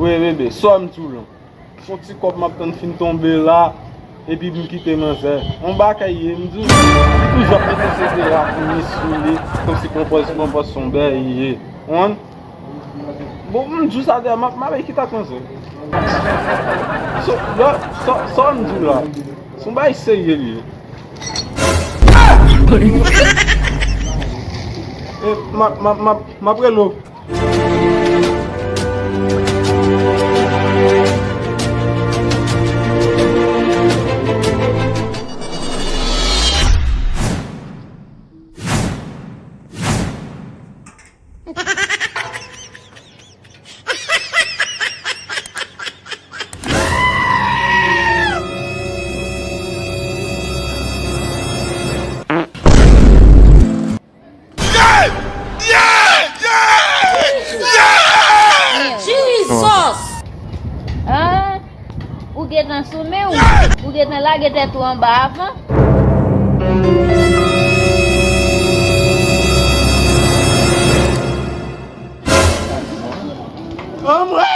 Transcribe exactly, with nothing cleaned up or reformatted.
Wi, bebe, sa m di w lan. Se yon ti kòb m ap tann fin tonbe la, epi m kite manzè. Yon bagay ye, m di w, li toujou ap mete sentera pou misye, kòmsi konpòz, konpòz se yon bèy ye. Konprann? Bon, m di w sa deja, m ap, m ap kite ak manzè. So, lè, sa, sa m di w la, se yon bagay serye li ye. E, m ap, m ap, m ap, m ap rele w. Jesus! Ah, ou gentan sou men w, ou gentan lage tèt ou anba avan. Anmwey!